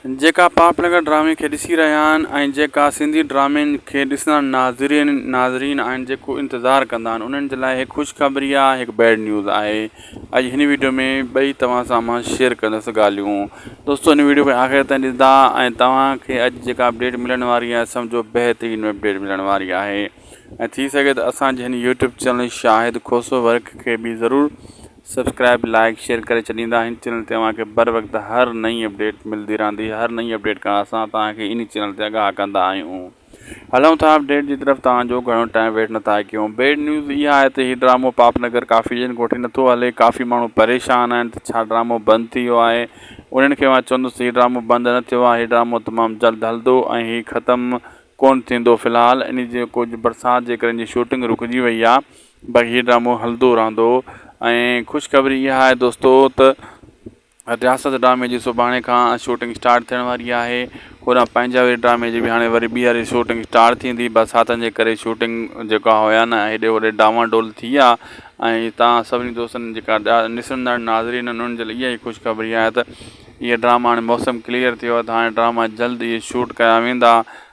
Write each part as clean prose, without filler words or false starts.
جيڪا پاپ نگر ڊرامي کي ڏسي رهيا آهن ۽ جيڪا سنڌي ڊرامن کي ڏسندڙ ناظرين ناظرين آهن جيڪو انتظار ڪندا آهن انهن جي لاء هڪ خوشخبري آهي هڪ بيڊ نيوز آهي اڄ هن ويڊيو ۾ ٻئي توهان سان مان شيئر ڪندس ڳالهيون دوستو هن ويڊيو کي آخر تائين ڏسندا ۽ توهان کي اڄ جيڪا اپڊيٽ ملڻ واري آهي سمجهو بهترين اپڊيٽ ملڻ واري آهي ۽ ٿي سگهي ته اسان جي هن YouTube channel Shahid Khoso work کي به ضرور سبسڪرائب لائيڪ شيئر ڪري ڇڏيندا هن چينل تي اوهان کي بر وقت هر نئين اپڊيٽ ملدي رهندي هر نئين اپڊيٽ کان اسان توهان کي انهي چينل تي آگاهه ڪندا آهيون هلون ٿا اپڊيٽ جي طرف توهان جو گهڻو ٽائيم ويٽ نٿا ڪيون بيڊ نيوز اها آهي ته هي ڊرامو پاپ نگر ڪافي ڏينهن کان وٺي نٿو هلي ڪافي ماڻهو پريشان آهن ته ڇا ڊرامو بند ٿي ويو آهي انهن کي مان چوندس هي ڊرامو بند نه ٿيو آهي هي ڊرامو تمام جلد هلندو ۽ هي ختم ڪونه ٿيندو في الحال ان جي ڪجهه برسات جي ڪري ان جي شوٽنگ رڪجي وئي آهي باقي هي ڊرامو هلندو رهندو ۽ خوشخبري اها آهي دوستو ته رياست ڊرامي جي سڀاڻي کان شوٽنگ اسٽارٽ ٿيڻ واري آهي هوڏانهن پنهنجا واري ڊرامي جي به هاڻي وري ٻيهر شوٽنگ اسٽارٽ ٿيندي برساتن جي ڪري شوٽنگ جيڪا هيا نه هيڏي هوڏي ڊانوا ڊول ٿي ويا ۽ تان سڀني دوستن جيڪا ڏسندڙ ناظرين انهن جي لاء اها ئي خوشخبري آهي ته اهي ڊراما هاڻي موسم ڪليئر ٿيو آهي ته هاڻي ڊراما جلد اهي شوٽ ڪيا ويندا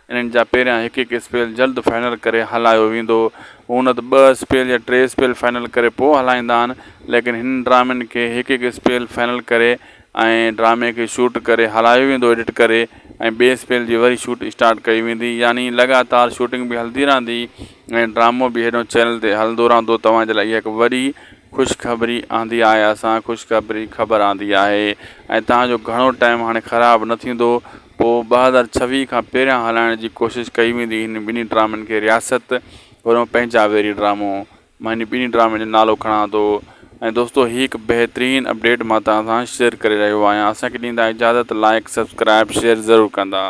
انهن جا پهريان هڪ هڪ اسپيل جلد فائنل ڪري هلايو ويندو. هونء ته ٻه اسپيل يا ٽي اسپيل فائنل ڪري پوء هلائيندا آهن، ليڪن هنن ڊرامن کي هڪ هڪ اسپيل فائنل ڪري ۽ ڊرامي کي شوٽ ڪري هلايو ويندو ايڊٽ ڪري ۽ ٻئي اسپيل جي وري شوٽ اسٽارٽ ڪئي ويندي يعني لڳاتار شوٽنگ به هلندي رهندي ۽ ڊرامو به هيڏو چينل تي هلندو رهندو توهان جي لاء اها هڪ وڏي خوشخبري آندي آهي اسان خوشخبري خبر آندي آهي ۽ توهان جو گهڻو ٽائيم هاڻي خراب نه ٿيندو پوء 2026 کان پهريان هلائڻ جي ڪوشش ڪئي ويندي هن ٻنهي ڊرامن کي رياست ورو پنهنجا ويري ڊرامو مان هن ٻنهي ڊرامن جو نالو کڻان ٿو ۽ دوستو هي هڪ بهترين اپڊيٽ مان توهان سان شيئر ڪري رهيو آهيان اسان کي ڏيندا اجازت لائڪ سبسڪرائب شيئر ضرور ڪندا.